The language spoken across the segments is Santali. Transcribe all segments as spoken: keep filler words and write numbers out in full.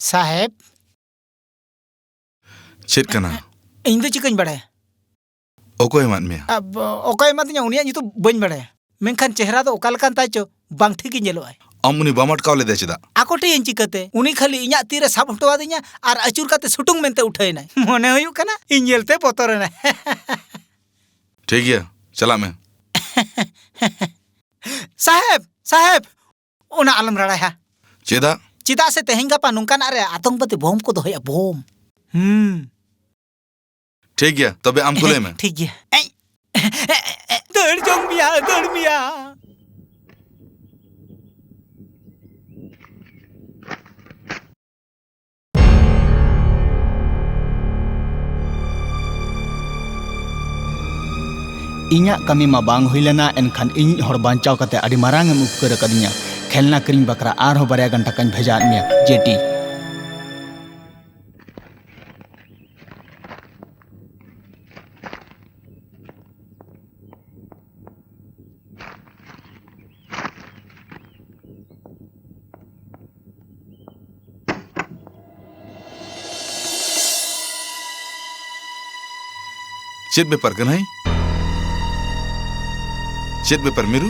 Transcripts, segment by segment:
ᱥᱟᱦᱮᱵᱽ᱾ ᱪᱮᱫ ᱠᱟᱱᱟ? ᱤᱧ ᱫᱚ ᱪᱤᱠᱟᱹᱧ ᱵᱟᱲᱟᱭᱟ? ᱚᱠᱚᱭ ᱮᱢᱟᱫ ᱢᱮᱭᱟ? ᱟ, ᱵ-, ᱚᱠᱚᱭ ᱮᱢᱟᱫᱤᱧᱟ ᱩᱱᱤᱭᱟᱜ ᱧᱩᱛᱩᱢ ᱵᱟᱹᱧ ᱵᱟᱲᱟᱭᱟ, ᱢᱮᱱᱠᱷᱟᱱ ᱪᱮᱦᱨᱟ ᱫᱚ ᱚᱠᱟ ᱞᱮᱠᱟᱱ ᱛᱟᱭ ᱪᱚ, ᱵᱟᱝ ᱴᱷᱤᱠ ᱜᱮ ᱧᱮᱞᱚᱜᱼᱟᱭ᱾ ᱟᱢ ᱩᱱᱤ ᱵᱟᱢ ᱟᱴᱠᱟᱣ ᱞᱮᱫᱮᱭᱟ ᱪᱮᱫᱟᱜ? ᱟᱠᱚᱴᱮᱭᱟᱹᱧ ᱪᱤᱠᱟᱹᱛᱮ? ᱩᱱᱤ ᱠᱷᱟᱹᱞᱤ ᱤᱧᱟᱜ ᱛᱤ ᱨᱮ ᱥᱟᱵ ᱦᱚᱴᱚ ᱟᱹᱫᱤᱧᱟ ᱟᱨ ᱟᱹᱪᱩᱨ ᱠᱟᱛᱮ ᱥᱩᱴᱩᱝ ᱢᱮᱱᱛᱮ ᱩᱴᱷᱟᱹᱭᱮᱱᱟᱭ᱾ ᱢᱚᱱᱮ ᱦᱩᱭᱩᱜ ᱠᱟᱱᱟ ᱤᱧ ᱧᱮᱞᱛᱮ ᱵᱚᱛᱚᱨᱮᱱᱟᱭ᱾ ᱴᱷᱤᱠ ᱜᱮᱭᱟ, ᱪᱟᱞᱟᱜ ᱢᱮ᱾ ᱥᱟᱦᱮᱵᱽ, ᱥᱟᱦᱮᱵᱽ, ᱚᱱᱟ ᱟᱞᱚᱢ ᱨᱟᱲᱟᱭᱟ᱾ ᱪᱮᱫᱟᱜ? ᱪᱮᱫᱟᱜ ᱥᱮ ᱛᱮᱦᱮᱧ ᱜᱟᱯᱟ ᱱᱚᱝᱠᱟᱱᱟᱜ ᱨᱮ ᱟᱛᱚᱝᱠᱵᱟᱫᱤ ᱵᱳᱢ ᱠᱚ ᱫᱚᱦᱚᱭᱟ, ᱵᱳᱢ᱾ ᱦᱩᱸ᱾ ᱴᱷᱤᱠ ᱜᱮᱭᱟ, ᱛᱚᱵᱮ ᱟᱢ ᱠᱩᱞᱟᱹᱭ ᱢᱮ᱾ ᱴᱷᱤᱠ ᱜᱮᱭᱟ᱾ ᱮᱭ, ᱫᱟᱹᱲ ᱡᱚᱝ ᱢᱮᱭᱟ, ᱫᱟᱹᱲ ᱢᱮᱭᱟ᱾ ᱤᱧᱟᱜ ᱠᱟᱹᱢᱤ ᱢᱟ ᱵᱟᱝ ᱦᱩᱭ ᱞᱮᱱᱟ, ᱮᱱᱠᱷᱟᱱ ᱤᱧᱤᱡ ᱦᱚᱲ ᱵᱟᱧᱪᱟᱣ ᱠᱟᱛᱮ ᱟᱹᱰᱤ ᱢᱟᱨᱟᱝ ᱮᱢ ᱩᱯᱠᱟᱹᱨ ᱟᱠᱟᱫᱤᱧᱟ᱾ ᱠᱷᱮᱞᱱᱟ ᱠᱤᱨᱤᱧ ᱵᱟᱠᱷᱨᱟ ᱟᱨᱦᱚᱸ ᱵᱟᱨᱭᱟ ᱜᱟᱱ ᱴᱟᱠᱟᱧ ᱵᱷᱮᱡᱟ ᱟᱫ ᱢᱮᱭᱟ, ᱡᱮᱴᱤ᱾ ᱪᱮᱫ ᱵᱮᱯᱟᱨ ᱠᱟᱱᱟᱭ? ᱪᱮᱫ ᱵᱮᱯᱟᱨ ᱢᱤᱨᱩ?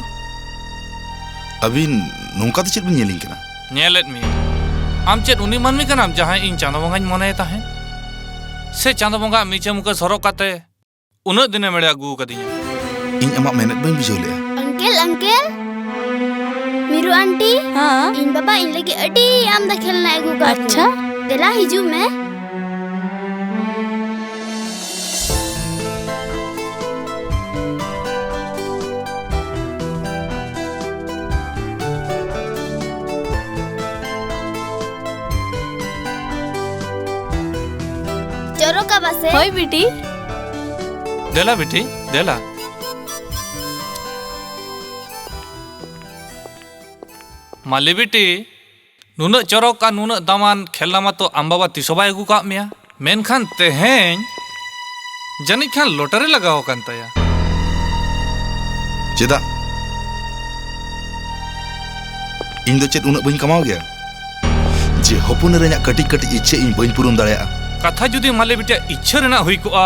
ᱟᱹᱵᱤᱱ ᱱᱚᱝᱠᱟ ᱫᱚ ᱪᱮᱫ ᱵᱤᱱ ᱧᱮᱞᱤᱧ ᱠᱟᱱᱟ? ᱧᱮᱞᱮᱫ ᱢᱮᱭᱟ᱾ ᱟᱢ ᱪᱮᱫ ᱩᱱᱤ ᱢᱟᱹᱱᱢᱤ ᱠᱟᱱᱟᱢ ᱡᱟᱦᱟᱸᱭ ᱤᱧ ᱪᱟᱸᱫᱚ ᱵᱚᱸᱜᱟᱧ ᱢᱚᱱᱮᱭ ᱛᱟᱦᱮᱸᱫ? ᱥᱮ ᱪᱟᱸᱫᱚ ᱵᱚᱸᱜᱟ ᱢᱤᱪᱷᱟᱹ ᱢᱩᱠᱷᱟᱹ ᱥᱚᱨᱚᱜ ᱠᱟᱛᱮ ᱩᱱᱟᱹᱜ ᱫᱤᱱᱮᱢ ᱮᱲᱮ ᱟᱹᱜᱩ ᱟᱠᱟᱫᱤᱧᱟ? ᱤᱧ ᱟᱢᱟᱜ ᱢᱮᱱᱮᱫ ᱵᱟᱹᱧ ᱵᱩᱡᱷᱟᱹᱣ ᱞᱮᱜᱼᱟ᱾ ᱟᱝᱠᱮᱞ, ᱟᱝᱠᱮᱞ, ᱢᱤᱨᱩ ᱟᱱᱴᱤ, ᱦᱮᱸ? ᱤᱧ ᱵᱟᱵᱟ ᱤᱧ ᱞᱟᱹᱜᱤᱫ ᱟᱹᱰᱤ ᱟᱢᱫᱟ ᱠᱷᱮᱞᱱᱟᱭ ᱟᱹᱜᱩ ᱟᱠᱟᱫ ᱟᱪᱪᱷᱟ᱾ ᱫᱤᱧᱟ᱾ ᱫᱮᱞᱟ ᱦᱤᱡᱩᱜ ᱢᱮ᱾ ᱪᱚᱨᱚᱠᱟ ᱵᱟᱥᱮ? ᱦᱳᱭ ᱵᱤᱴᱤ᱾ ᱫᱮᱞᱟ ᱵᱤᱴᱤ, ᱫᱮᱞᱟ᱾ ᱢᱟᱹᱞᱤ ᱵᱤᱴᱤ, ᱱᱩᱱᱟᱹᱜ ᱪᱚᱨᱚᱠ ᱟᱨ ᱱᱩᱱᱟᱹᱜ ᱫᱟᱢᱟᱱ ᱠᱷᱮᱞᱱᱟ ᱢᱟᱛᱚ ᱟᱢ ᱵᱟᱵᱟ ᱛᱤᱥ ᱦᱚᱸ ᱵᱟᱭ ᱟᱹᱜᱩ ᱠᱟᱜ ᱢᱮᱭᱟ, ᱢᱮᱱᱠᱷᱟᱱ ᱛᱮᱦᱮᱧ ᱡᱟᱹᱱᱤᱡ ᱠᱷᱟᱱ ᱞᱚᱴᱟᱨᱤ ᱞᱟᱜᱟᱣ ᱟᱠᱟᱱ ᱛᱟᱭᱟ᱾ ᱪᱮᱫᱟᱜ? ᱤᱧ ᱫᱚ ᱪᱮᱫ ᱩᱱᱟᱹᱜ ᱵᱟᱹᱧ ᱠᱟᱢᱟᱣ ᱜᱮᱭᱟ? ᱡᱮ ᱦᱚᱯᱚᱱ ᱮᱨᱟ ᱤᱧᱟᱜ ᱠᱟᱹᱴᱤᱡ ᱠᱟᱹᱴᱤᱡ ᱤᱪᱪᱷᱟᱹ ᱤᱧ ᱵᱟᱹᱧ ᱯᱩᱨᱩᱱ ᱫᱟᱲᱮᱭᱟᱜᱼᱟ᱾ ᱠᱟᱛᱷᱟ ᱡᱩᱫᱤ ᱢᱟᱹᱞᱤ ᱵᱤᱴᱤᱭᱟᱜ ᱤᱪᱪᱷᱟᱹ ᱨᱮᱱᱟᱜ ᱦᱩᱭ ᱠᱚᱜᱼᱟ,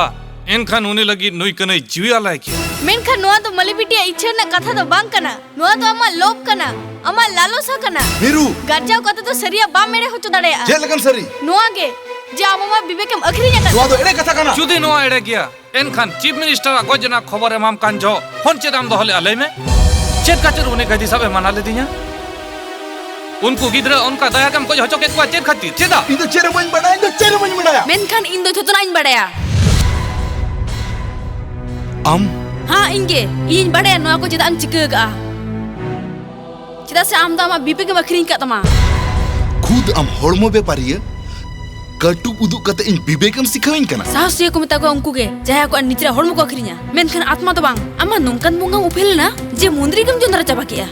ᱮᱱᱠᱷᱟᱱ ᱩᱱᱤ ᱞᱟᱹᱜᱤᱫ ᱱᱩᱭ ᱠᱟᱹᱱᱟᱹᱭ ᱡᱤᱣᱤ ᱟᱞᱟᱭ ᱠᱮᱭᱟ᱾ ᱢᱮᱱᱠᱷᱟᱱ ᱱᱚᱣᱟ ᱫᱚ ᱢᱟᱹᱞᱤ ᱵᱤᱴᱤᱭᱟᱜ ᱤᱪᱪᱷᱟᱹ ᱨᱮᱱᱟᱜ ᱠᱟᱛᱷᱟ ᱫᱚ ᱵᱟᱝ ᱠᱟᱱᱟ᱾ ᱱᱚᱣᱟ ᱫᱚ ᱟᱢᱟᱜ ᱞᱳᱵᱷ ᱠᱟᱱᱟ, ᱟᱢᱟᱜ ᱞᱟᱞᱚᱥᱟ ᱠᱟᱱᱟ᱾ ᱢᱤᱨᱩ! ᱜᱟᱨᱡᱟᱣ ᱠᱟᱛᱮ ᱫᱚ ᱥᱟᱹᱨᱤᱭᱟᱜ ᱵᱟᱢ ᱮᱲᱮ ᱦᱚᱪᱚ ᱫᱟᱲᱮᱭᱟᱜᱼᱟ᱾ ᱪᱮᱫ ᱞᱮᱠᱟᱱ ᱥᱟᱹᱨᱤ? ᱱᱚᱣᱟ ᱜᱮ, ᱡᱮ ᱟᱢ ᱟᱢᱟᱜ ᱵᱤᱵᱮᱠᱮᱢ ᱟᱹᱠᱷᱨᱤᱧ ᱟᱠᱟᱫ ᱱᱚᱣᱟ ᱫᱚ ᱛᱟᱢᱟ᱾ ᱮᱲᱮ ᱠᱟᱛᱷᱟ ᱠᱟᱱᱟ᱾ ᱡᱩᱫᱤ ᱱᱚᱣᱟ ᱮᱲᱮ ᱜᱮᱭᱟ, ᱮᱱᱠᱷᱟᱱ ᱪᱤᱯ ᱢᱤᱱᱤᱥᱴᱟᱨᱟᱜ ᱜᱚᱡ ᱨᱮᱱᱟᱜ ᱠᱷᱚᱵᱚᱨ ᱮᱢᱟᱢ ᱠᱟᱱ ᱡᱚᱦᱚᱜ ᱯᱷᱳᱱ ᱪᱮᱫᱟᱜ ᱮᱢ ᱫᱚᱦᱚ ᱞᱮᱫᱼᱟ, ᱞᱟᱹᱭ ᱢᱮ? ᱪᱮᱫ ᱠᱷᱟᱹᱛᱤᱨ ᱩᱱᱤ ᱠᱟᱹᱭᱫᱤ ᱥᱟᱵ ᱮ ᱢᱟᱱᱟ ᱞᱮᱫᱤᱧᱟ? ᱩᱱᱠᱩ ᱜᱤᱫᱽᱨᱟᱹ ᱚᱱᱠᱟ ᱫᱟᱭᱟ ᱜᱮᱢ ᱜᱚᱡ ᱦᱚᱪᱚ ᱠᱮᱫ ᱠᱚᱣᱟ ᱪᱮᱫ ᱠᱷᱟᱹᱛᱤᱨ? ᱪᱮᱫᱟᱜ? ᱤᱧ ᱫᱚ ᱪᱮᱫ ᱦᱚᱸ ᱵᱟᱹᱧ ᱵᱟᱰᱟᱭᱟ, ᱤᱧ ᱫᱚ ᱪᱮᱫ ᱦᱚᱸ ᱵᱟᱹᱧ ᱵᱟᱰᱟᱭᱟ᱾ ᱢᱮᱱᱠᱷᱟᱱ ᱤᱧ ᱫᱚ ᱡᱷᱚᱛᱚᱱᱟᱜ ᱤᱧ ᱵᱟᱰᱟᱭᱟ᱾ ᱟᱢ? ᱦᱮᱸ, ᱤᱧ ᱜᱮ᱾ ᱤᱧᱤᱧ ᱵᱟᱰᱟᱭᱟ ᱱᱚᱣᱟ ᱠᱚ ᱪᱮᱫᱟᱜ ᱮᱢ ᱪᱤᱠᱟᱹ ᱟᱠᱟᱜᱼᱟ᱾ ᱪᱮᱫᱟᱜ ᱥᱮ ᱟᱢ ᱫᱚ ᱟᱢᱟᱜ ᱵᱤᱵᱮᱠ ᱮᱢ ᱟᱹᱠᱷᱨᱤᱧ ᱟᱠᱟᱫ ᱛᱟᱢᱟ᱾ ᱠᱷᱩᱫ ᱟᱢ ᱦᱚᱲᱢᱚ ᱵᱮᱯᱟᱨᱤᱭᱟᱹ ᱠᱟᱹᱴᱩᱵ ᱩᱫᱩᱜ ᱠᱟᱛᱮ ᱤᱧ ᱵᱤᱵᱮᱠ ᱮᱢ ᱥᱤᱠᱷᱟᱹᱣᱤᱧ ᱠᱟᱱᱟ᱾ ᱥᱟᱦᱚᱥᱤᱭᱟᱹ ᱠᱚ ᱢᱮᱛᱟ ᱠᱚᱣᱟ ᱩᱱᱠᱩ ᱜᱮ, ᱡᱟᱦᱟᱸᱭ ᱠᱚᱣᱟᱜ ᱱᱤᱡᱮᱨᱟᱜ ᱦᱚᱲᱢᱚ ᱠᱚ ᱟᱹᱠᱷᱨᱤᱧᱟ, ᱢᱮᱱᱠᱷᱟᱱ ᱟᱛᱢᱟ ᱫᱚ ᱵᱟᱝ᱾ ᱟᱢ ᱢᱟ ᱱᱚᱝᱠᱟᱱ ᱵᱚᱸᱜᱟᱢ ᱩᱯᱮᱞ ᱮᱱᱟ ᱡᱮ ᱢᱚᱱᱫᱤᱨ ᱜᱮᱢ ᱡᱚᱸᱫᱽᱨᱟ ᱪᱟᱵᱟ ᱠᱮᱜᱼᱟ᱾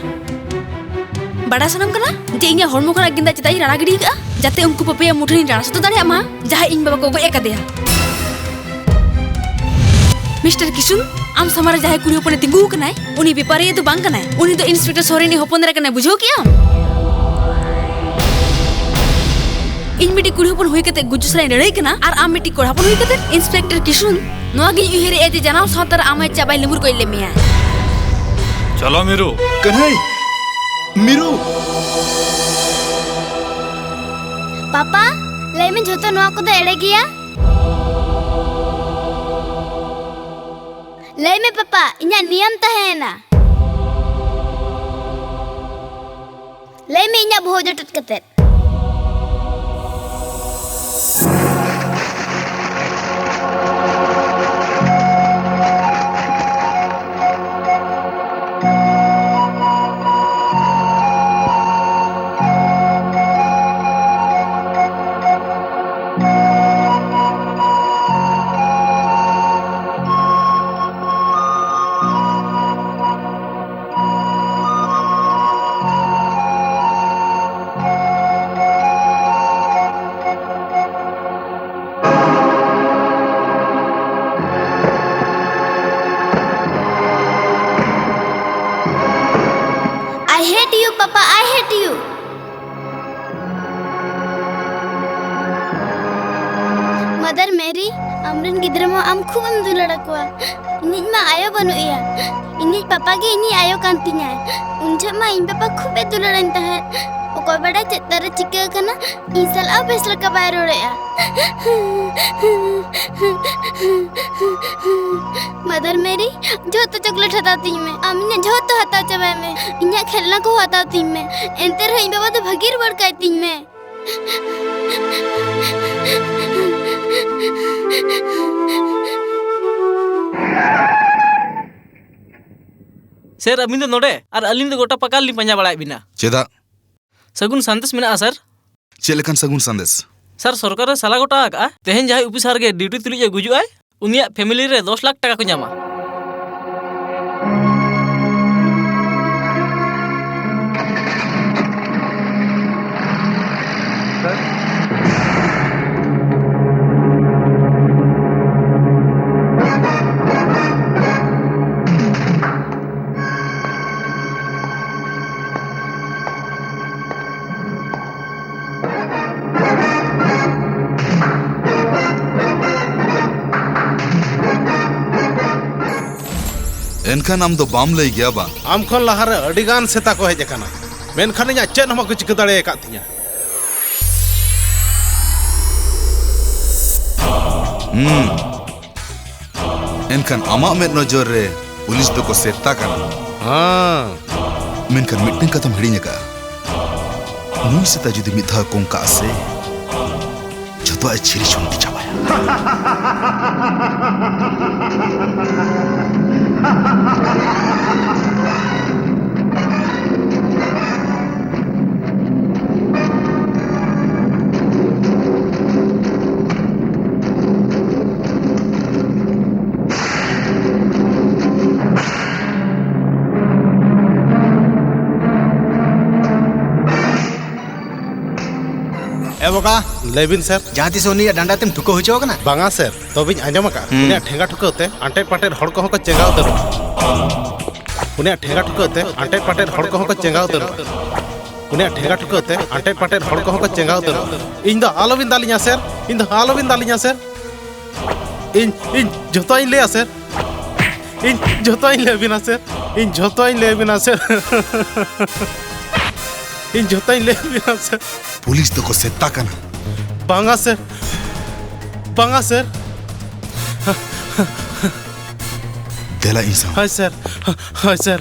ᱵᱟᱲᱟᱭ ᱥᱟᱱᱟᱢ ᱠᱟᱱᱟ ᱡᱮ ᱤᱧᱟᱜ ᱦᱚᱲᱢᱚ ᱠᱷᱚᱱᱟᱜ ᱜᱮᱸᱫᱟᱜ ᱪᱮᱫᱟᱜ ᱤᱧ ᱨᱟᱲᱟ ᱜᱤᱰᱤ ᱟᱠᱟᱫᱼᱟ, ᱡᱟᱛᱮ ᱩᱱᱠᱩ ᱯᱟᱹᱯᱤᱭᱟᱹ ᱢᱩᱴᱷᱟᱹᱱᱤᱧ ᱨᱟᱲᱟ ᱥᱚᱫᱚᱨ ᱫᱟᱲᱮᱭᱟᱜ ᱢᱟ, ᱡᱟᱦᱟᱸᱭ ᱤᱧ ᱵᱟᱵᱟ ᱠᱚ ᱜᱚᱡ ᱟᱠᱟᱫᱮᱭᱟ᱾ ᱢᱤᱥᱴᱟᱨ ᱠᱤᱥᱩᱱ, ᱟᱢ ᱥᱟᱢᱟᱝ ᱨᱮ ᱡᱟᱦᱟᱸᱭ ᱠᱩᱲᱤ ᱦᱚᱯᱚᱱᱮ ᱛᱤᱸᱜᱩ ᱟᱠᱟᱱᱟᱭ, ᱩᱱᱤ ᱵᱮᱯᱟᱨᱤᱭᱟᱹ ᱫᱚ ᱵᱟᱝ ᱠᱟᱱᱟᱭ᱾ ᱩᱱᱤ ᱫᱚ ᱤᱱᱥᱯᱮᱠᱴᱚᱨ ᱥᱚᱨᱮᱱ ᱤᱡ ᱦᱚᱯᱚᱱ ᱮᱨᱟ ᱠᱟᱱᱟᱭ, ᱵᱩᱡᱷᱟᱹᱣ ᱠᱮᱜᱼᱟᱢ? ᱤᱧ ᱢᱤᱫᱴᱤᱡ ᱠᱩᱲᱤ ᱦᱚᱯᱚᱱ ᱦᱩᱭ ᱠᱟᱛᱮ ᱜᱩᱡᱩ ᱥᱟᱞᱟᱜ ᱤᱧ ᱞᱟᱹᱲᱦᱟᱹᱭ ᱠᱟᱱᱟ, ᱟᱨ ᱟᱢ ᱢᱤᱫᱴᱤᱡ ᱠᱚᱲᱟ ᱦᱚᱯᱚᱱ ᱦᱩᱭ ᱠᱟᱛᱮ? ᱤᱱᱥᱯᱮᱠᱴᱚᱨ ᱠᱤᱥᱩᱱ, ᱱᱚᱣᱟ ᱜᱤᱧ ᱩᱭᱦᱟᱹᱨᱮᱜᱼᱟ ᱡᱮ ᱡᱟᱱᱟᱢ ᱥᱟᱶᱛᱟ ᱨᱮ ᱟᱢ ᱟᱡ ᱪᱟᱵᱟᱭ ᱞᱤᱢᱩᱨ ᱜᱚᱡ ᱞᱮᱫ ᱢᱮᱭᱟ᱾ ᱪᱚᱞᱚ ᱢᱤᱨᱩ᱾ ᱠᱟᱹᱱᱦᱟᱹᱭ! ᱢᱤᱨᱩ! ᱯᱟᱯᱟ, ᱞᱟᱹᱭ ᱢᱮ, ᱡᱷᱚᱛᱚ ᱱᱚᱣᱟ ᱠᱚᱫᱚ ᱮᱲᱮ ᱜᱮᱭᱟ? ᱞᱟᱹᱭ ᱢᱮ ᱯᱟᱯᱟ, ᱤᱧᱟᱜ ᱱᱤᱭᱚᱢ ᱛᱟᱦᱮᱸᱭᱮᱱᱟ᱾ ᱞᱟᱹᱭ ᱢᱮ ᱤᱧᱟᱜ ᱵᱚᱦᱚᱜ ᱡᱚᱴᱮᱫ ᱠᱟᱛᱮ᱾ I hate you, Papa. I hate you. ᱢᱮᱨᱤ, ᱟᱢᱨᱮᱱ ᱜᱤᱫᱽᱨᱟᱹ ᱢᱟ ᱟᱢ ᱠᱷᱩᱵ ᱮᱢ ᱫᱩᱞᱟᱹᱲ ᱟᱠᱚᱣᱟ᱾ ᱤᱧᱤᱡ ᱢᱟ ᱟᱭᱳ ᱵᱟᱹᱱᱩᱜ ᱮᱭᱟ᱾ ᱤᱧᱤᱡ ᱯᱟᱯᱟ ᱜᱮ ᱤᱧᱤᱡ ᱟᱭᱳ ᱠᱟᱱ ᱛᱤᱧᱟᱭ᱾ ᱩᱱ ᱡᱚᱦᱚᱜ ᱢᱟ ᱤᱧ ᱯᱟᱯᱟ ᱠᱷᱩᱵ ᱮ ᱫᱩᱞᱟᱹᱲᱟᱹᱧ ᱛᱟᱦᱮᱸᱫ᱾ ᱚᱠᱚᱭ ᱵᱟᱰᱟᱭ ᱪᱮᱫ ᱛᱟᱨᱮ ᱪᱤᱠᱟᱹ ᱟᱠᱟᱱᱟ, ᱤᱧ ᱥᱟᱞᱟᱜ ᱦᱚᱸ ᱵᱮᱥ ᱞᱮᱠᱟ ᱵᱟᱭ ᱨᱚᱲᱮᱜᱼᱟ᱾ ᱢᱟᱫᱟᱨ ᱢᱮᱨᱤ, ᱡᱷᱚᱛᱚ ᱪᱚᱠᱞᱮᱴ ᱦᱟᱛᱟᱣ ᱛᱤᱧ ᱢᱮ᱾ ᱟᱢ ᱤᱧᱟᱹᱜ ᱡᱷᱚᱛᱚ ᱦᱟᱛᱟᱣ ᱪᱟᱵᱟᱭ ᱢᱮ᱾ ᱤᱧᱟᱹᱜ ᱠᱷᱮᱞᱱᱟ ᱠᱚ ᱦᱟᱛᱟᱣ ᱛᱤᱧ ᱢᱮ᱾ ᱮᱱᱛᱮ ᱨᱮᱦᱚᱸ ᱤᱧ ᱵᱟᱵᱟ ᱫᱚ ᱵᱷᱟᱹᱜᱤ ᱨᱩᱣᱟᱹᱲ ᱠᱟᱭ ᱛᱤᱧ ᱢᱮ᱾ ᱥᱮᱨ, ᱟᱹᱵᱤᱱ ᱫᱚ ᱱᱚᱰᱮ, ᱟᱨ ᱟᱹᱞᱤᱧ ᱫᱚ ᱜᱚᱴᱟ ᱯᱟᱠᱟ ᱨᱮᱞᱤᱧ ᱯᱟᱸᱡᱟ ᱵᱟᱲᱟᱭᱮᱫ ᱵᱤᱱᱟ᱾ ᱪᱮᱫᱟᱜ? ᱥᱟᱹᱜᱩᱱ ᱥᱟᱸᱫᱮᱥ ᱢᱮᱱᱟᱜᱼᱟ, ᱥᱮᱨ᱾ ᱪᱮᱫ ᱞᱮᱠᱟᱱ ᱥᱟᱹᱜᱩᱱ ᱥᱟᱸᱫᱮᱥ? ᱥᱮᱨ, ᱥᱚᱨᱠᱟᱨ ᱮ ᱥᱟᱞᱟ ᱜᱚᱴᱟ ᱟᱠᱟᱫᱼᱟ, ᱛᱮᱦᱮᱧ ᱡᱟᱦᱟᱸᱭ ᱚᱯᱷᱤᱥᱟᱨ ᱜᱮ ᱰᱤᱭᱩᱴᱤ ᱛᱩᱞᱩᱡ ᱮ ᱜᱩᱡᱩᱜᱼᱟᱭ, ᱩᱱᱤᱭᱟᱜ ᱯᱷᱮᱢᱤᱞᱤ ᱨᱮ ᱫᱚᱥ ᱞᱟᱠᱷ ᱴᱟᱠᱟ ᱠᱚ ᱧᱟᱢᱟ᱾ ᱮᱱᱠᱷᱟᱱ ᱟᱢ ᱫᱚ ᱵᱟᱢ ᱞᱟᱹᱭ ᱜᱮᱭᱟ ᱵᱟᱝ? ᱟᱢ ᱠᱷᱚᱱ ᱞᱟᱦᱟᱨᱮ ᱟᱹᱰᱤ ᱜᱟᱱ ᱥᱮᱛᱟ ᱠᱚ ᱦᱮᱡ ᱟᱠᱟᱱᱟ, ᱢᱮᱱᱠᱷᱟᱱ ᱤᱧᱟᱜ ᱪᱮᱫ ᱦᱚᱸ ᱵᱟᱠᱚ ᱪᱤᱠᱟᱹ ᱫᱟᱲᱮ ᱟᱠᱟᱫ ᱛᱤᱧᱟ᱾ ᱦᱩᱸ᱾ ᱮᱱᱠᱷᱟᱱ ᱟᱢᱟᱜ ᱢᱮᱫ ᱱᱚᱡᱚᱨ ᱨᱮ ᱯᱩᱞᱤᱥ ᱫᱚᱠᱚ ᱥᱮᱛᱟ ᱠᱟᱱᱟ᱾ ᱦᱮᱸ᱾ ᱢᱮᱱᱠᱷᱟᱱ ᱢᱤᱫᱴᱟᱝ ᱠᱟᱛᱷᱟᱢ ᱦᱤᱲᱤᱧ ᱟᱠᱟᱫᱼᱟ, ᱱᱩᱭ ᱥᱮᱛᱟ ᱡᱩᱫᱤ ᱢᱤᱫ ᱫᱷᱟᱣ ᱠᱚᱝᱠᱟᱜᱼᱟ ᱥᱮ, ᱡᱷᱚᱛᱚᱣᱟᱜ ᱮ ᱪᱷᱤᱨᱤ ᱪᱷᱩᱱᱴᱤ ᱪᱟᱵᱟᱭᱟ᱾ ᱮ ᱵᱚᱠᱟ, ᱞᱟᱹᱭ ᱵᱤᱱ ᱥᱮᱨ᱾ ᱡᱟᱦᱟᱸ ᱛᱤᱥ ᱩᱱᱤᱭᱟᱜ ᱰᱟᱸᱰᱟ ᱛᱮᱢ ᱴᱷᱩᱠᱟᱹ ᱦᱚᱪᱚ ᱟᱠᱟᱱᱟ? ᱵᱟᱝᱟ ᱥᱮᱨ, ᱛᱚᱵᱮᱧ ᱟᱸᱡᱚᱢ ᱟᱠᱟᱫᱼᱟ᱾ ᱦᱩᱸ᱾ ᱩᱱᱤᱭᱟᱜ ᱴᱷᱮᱸᱜᱟ ᱴᱷᱩᱠᱟᱹᱣ ᱛᱮ ᱟᱸᱴᱮᱫ ᱯᱟᱴᱮᱫ ᱦᱚᱲ ᱠᱚᱦᱚᱸ ᱠᱚ ᱪᱮᱸᱜᱷᱟᱣ ᱩᱛᱟᱹᱨᱚᱜᱼᱟ᱾ ᱩᱱᱤᱭᱟᱜ ᱴᱷᱮᱸᱜᱟ ᱴᱷᱩᱠᱟᱹᱣ ᱛᱮ ᱟᱸᱴᱮᱫ ᱯᱟᱴᱮᱫ ᱦᱚᱲ ᱠᱚᱦᱚᱸ ᱠᱚ ᱪᱮᱸᱜᱷᱟᱣ ᱩᱛᱟᱹᱨᱚᱜᱼᱟ᱾ ᱩᱱᱤᱭᱟᱜ ᱴᱷᱮᱸᱜᱟ ᱴᱷᱩᱠᱟᱹᱣ ᱛᱮ ᱟᱸᱴᱮᱫ ᱯᱟᱴᱮᱫ ᱦᱚᱲ ᱠᱚᱦᱚᱸ ᱠᱚ ᱪᱮᱸᱜᱷᱟᱣ ᱩᱛᱟᱹᱨᱚᱜᱼᱟ᱾ ᱤᱧ ᱫᱚ ᱟᱞᱚᱵᱤᱱ ᱫᱟᱞᱤᱧᱟ ᱥᱮᱨ, ᱤᱧ ᱫᱚ ᱟᱞᱚᱵᱤᱱ ᱫᱟᱞᱤᱧᱟ ᱥᱮᱨ᱾ ᱤᱧ ᱤᱧ ᱡᱷᱚᱛᱚᱧ ᱞᱟᱹᱭᱟ ᱥᱮᱨ᱾ ᱤᱧ ᱡᱷᱚᱛᱚᱧ ᱞᱟᱹᱭ ᱟᱵᱤᱱᱟ ᱥᱮᱨ᱾ ᱤᱧ ᱡᱷᱚᱛᱚᱧ ᱞᱟᱹᱭ ᱟᱵᱤᱱᱟ ᱥᱮᱨ᱾ ᱤᱧ ᱡᱷᱚᱛᱚᱧ ᱞᱟᱹᱭ ᱟᱵᱤᱱᱟ ᱥᱮᱨ᱾ ᱯᱩᱞᱤᱥ ᱫᱚᱠᱚ ᱥᱮᱛᱟ ᱠᱟᱱᱟ᱾ ᱵᱟᱝᱟ ᱥᱮᱨ᱾ ᱵᱟᱝᱟ ᱥᱮᱨ᱾ ᱫᱮᱞᱟ ᱤᱧ ᱥᱟᱶ᱾ ᱦᱳᱭ ᱥᱮᱨ᱾ ᱦᱳᱭ ᱥᱮᱨ᱾